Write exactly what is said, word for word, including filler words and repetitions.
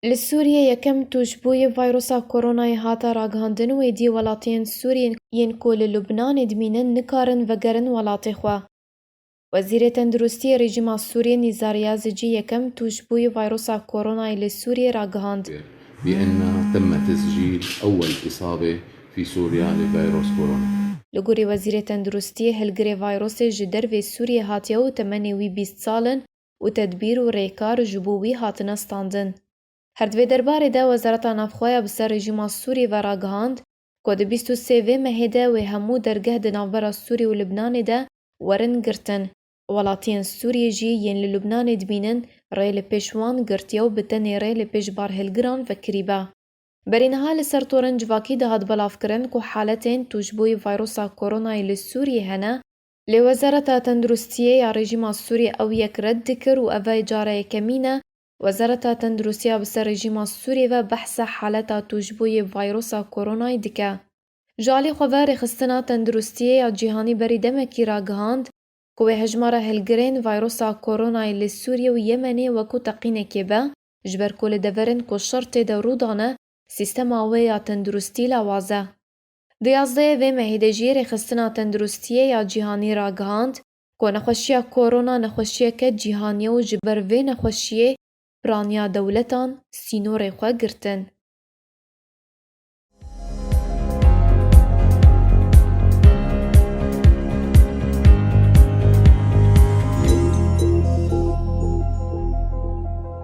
Li Sûriyê yekem tûşbûyî vayrosa koronayê hate ragihandin û êdî welatiyên Sûriyê yên ku li Lubnanê dimînin nikarin vegerin welatê xwe. Wezîrê Tenduristiyê Rejîma Sûriyê Nizar Yazicî yekem tûşbûyî vayrosa koronayê li Sûriyê ragihand. بأن تم تسجيل أول إصابة في سوريا لفيروس كورونا. Li gorî Wezîrê Tenduristiyê, hilgirê vayrosê ji dervê Sûriyê hatiye û temenê wî bîst sal in û tedbîr û rêkar ji bo wî hatine standin. Her di vê derbarê de Wezareta Navxwe ya bi ser rejîma Sûriyê ve ragihand ku di bîst û sê vê mehê de wê hemû dergeh di navbera Sûriyê û Libnanê de werin girtin. Welatiyên Sûriyê jî yên li Lubnanê dimînin rê li pêş wan girtiye û bi tenê rê li pêş barhilgiran vekirîbe. Berî niha li ser torên civakî dihat belavkirin ku haletên tûşbûyî vayrosa koronayê li Sûriyê hene, lê Wezareta Tenduristiyê ya rejîma Sûriyê ew yek red dikir û ev ê cara yekemîn e Wezareta Tenduristiya bi ser rejîma Sûriyê ve behsa haleta tûşbûyê vayrosa koronayê dike. Ji alî xwe ve Rêxistina Tenduristiyê ya Cîhanî berî demekî ragihand ku wê hejmara hilgirên vayrosa koronayê li Sûriyê û Yemenê wekû teqînekê be, ji ber ku li deverên ku şer tê de rû dane, sîstema wê ya tenduristî lawaz e. Di yazdehê vê mehê de jî Rêxistina Tenduristiyê ya Cîhanî ragihand ku nexweşiya korona nexweşiyeke cîhanî ye û ji ber vê nexweşiyê piraniya dewletan sînorê xwe girtin.